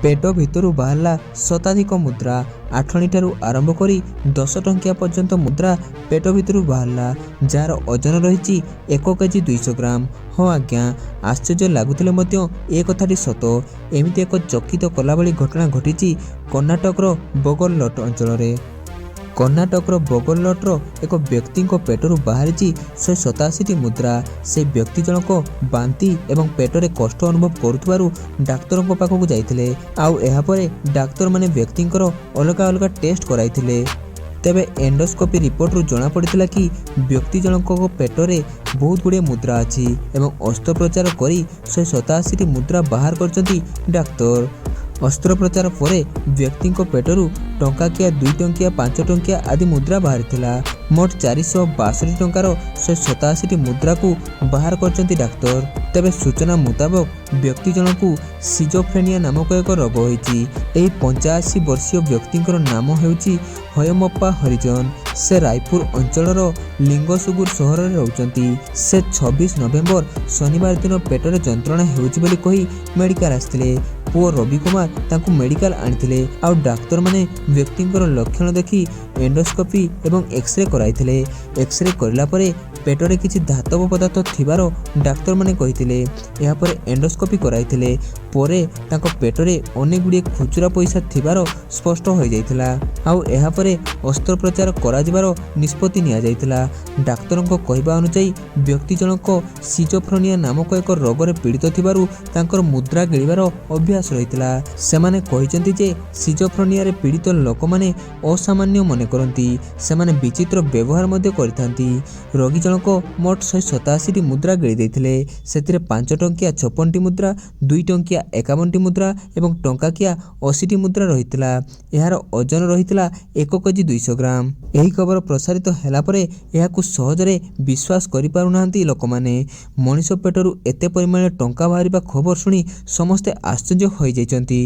ପେଟ ଭିତରୁ ବାହାରିଲା ଶତାଧିକ ମୁଦ୍ରା। ଆଠଣିଠାରୁ ଆରମ୍ଭ କରି 10 ଟଙ୍କିଆ ପର୍ଯ୍ୟନ୍ତ ମୁଦ୍ରା ପେଟ ଭିତରୁ ବାହାରିଲା, ଯାହାର ଓଜନ ରହିଛି 1 କେଜି 200 ଗ୍ରାମ। ହଁ ଆଜ୍ଞା, ଆଶ୍ଚର୍ଯ୍ୟ ଲାଗୁଥିଲେ ମଧ୍ୟ ଏ କଥାଟି ସତ। ଏମିତି ଏକ ଚକିତ କଲା ଭଳି ଘଟଣା ଘଟିଛି କର୍ଣ୍ଣାଟକର ବଗରଲଟ ଅଞ୍ଚଳରେ। କର୍ଣ୍ଣାଟକର ବଗରଲଟର ଏକ ବ୍ୟକ୍ତିଙ୍କ ପେଟରୁ ବାହାରିଛି 187ଟି ମୁଦ୍ରା। ସେହି ବ୍ୟକ୍ତି ଜଣକ ବାନ୍ତି ଏବଂ ପେଟରେ କଷ୍ଟ ଅନୁଭବ କରୁଥିବାରୁ ଡାକ୍ତରଙ୍କ ପାଖକୁ ଯାଇଥିଲେ। ଆଉ ଏହାପରେ ଡାକ୍ତରମାନେ ବ୍ୟକ୍ତିଙ୍କର ଅଲଗା ଅଲଗା ଟେଷ୍ଟ କରାଇଥିଲେ। ତେବେ ଏଣ୍ଡୋସ୍କୋପି ରିପୋର୍ଟରୁ ଜଣାପଡ଼ିଥିଲା କି ବ୍ୟକ୍ତି ଜଣକଙ୍କ ପେଟରେ ବହୁତ ଗୁଡ଼ିଏ ମୁଦ୍ରା ଅଛି ଏବଂ ଅସ୍ତ୍ରୋପଚାର କରି 187ଟି ମୁଦ୍ରା ବାହାର କରିଛନ୍ତି ଡାକ୍ତର। ଅସ୍ତ୍ରୋପଚାର ପରେ ବ୍ୟକ୍ତିଙ୍କ ପେଟରୁ ଟଙ୍କାକିଆ, 2 ଟଙ୍କିଆ, 5 ଟଙ୍କିଆ ଆଦି ମୁଦ୍ରା ବାହାରିଥିଲା। ମୋଟ 462 ଟଙ୍କାର 187ଟି ମୁଦ୍ରାକୁ ବାହାର କରିଛନ୍ତି ଡାକ୍ତର। ତେବେ ସୂଚନା ମୁତାବକ ବ୍ୟକ୍ତି ଜଣଙ୍କୁ ସିଜୋଫ୍ରେନିଆ ନାମକ ଏକ ରୋଗ ହୋଇଛି। ଏହି 85 ବର୍ଷୀୟ ବ୍ୟକ୍ତିଙ୍କର ନାମ ହେଉଛି ହୟମପ୍ପା ହରିଜନ। ସେ ରାୟପୁର ଅଞ୍ଚଳର ଲିଙ୍ଗସୁଗୁର ସହରରେ ରହୁଛନ୍ତି। ସେ 26 ନଭେମ୍ବର ଶନିବାର ଦିନ ପେଟରେ ଯନ୍ତ୍ରଣା ହେଉଛି ବୋଲି କହି ମେଡିକାଲ ଆସିଥିଲେ। ପୁଅ ରବି କୁମାର ତାଙ୍କୁ ମେଡିକାଲ ଆଣିଥିଲେ। ଆଉ ଡାକ୍ତରମାନେ ବ୍ୟକ୍ତିଙ୍କର ଲକ୍ଷଣ ଦେଖି ଏଣ୍ଡୋସ୍କୋପି ଏବଂ ଏକ୍ସରେ କରାଇଥିଲେ। ଏକ୍ସରେ କରିଲା ପରେ ପେଟରେ କିଛି ଧାତବ ପଦାର୍ଥ ଥିବାର ଡାକ୍ତରମାନେ କହିଥିଲେ। ଏହାପରେ ଏଣ୍ଡୋସ୍କୋପି କରାଇଥିଲେ। ପରେ ତାଙ୍କ ପେଟରେ ଅନେକ ଗୁଡ଼ିଏ ଖୁଚୁରା ପଇସା ଥିବାର ସ୍ପଷ୍ଟ ହୋଇଯାଇଥିଲା। ଆଉ ଏହାପରେ ଅସ୍ତ୍ରୋପଚାର କରାଯିବାର ନିଷ୍ପତ୍ତି ନିଆଯାଇଥିଲା। ଡାକ୍ତରଙ୍କ କହିବା ଅନୁଯାୟୀ ବ୍ୟକ୍ତି ଜଣକ ସିଜୋଫ୍ରେନିଆ ନାମକ ଏକ ରୋଗରେ ପୀଡ଼ିତ ଥିବାରୁ ତାଙ୍କର ମୁଦ୍ରା ଗିଳିବାର ଅଭ୍ୟାସ ରହିଥିଲା। ସେମାନେ କହିଛନ୍ତି ଯେ ସିଜୋଫ୍ରେନିଆରେ ପୀଡ଼ିତ ଲୋକମାନେ ଅସାମାନ୍ୟ ମନେ କରନ୍ତି। ସେମାନେ ବିଚିତ୍ର ବ୍ୟବହାର ମଧ୍ୟ କରିଥାନ୍ତି। ରୋଗୀ ଜଣକ ମୋଟ 187ଟି ମୁଦ୍ରା ଗିଳି ଦେଇଥିଲେ। ସେଥିରେ 5 ଟଙ୍କିଆ 56ଟି ମୁଦ୍ରା, 2 ଟଙ୍କିଆ 51ଟି ମୁଦ୍ରା ଏବଂ ଟଙ୍କାକିଆ 80ଟି ମୁଦ୍ରା ରହିଥିଲା। ଏହାର ଓଜନ ରହିଥିଲା 1 କେଜି 200 ଗ୍ରାମ। ଏହି ଖବର ପ୍ରସାରିତ ହେଲା ପରେ ଏହାକୁ ସହଜରେ ବିଶ୍ୱାସ କରିପାରୁନାହାନ୍ତି ଲୋକମାନେ। ମଣିଷ ପେଟରୁ ଏତେ ପରିମାଣରେ ଟଙ୍କା ବାହାରିବା ଖବର ଶୁଣି ସମସ୍ତେ ଆଶ୍ଚର୍ଯ୍ୟ ହୋଇଯାଇଛନ୍ତି।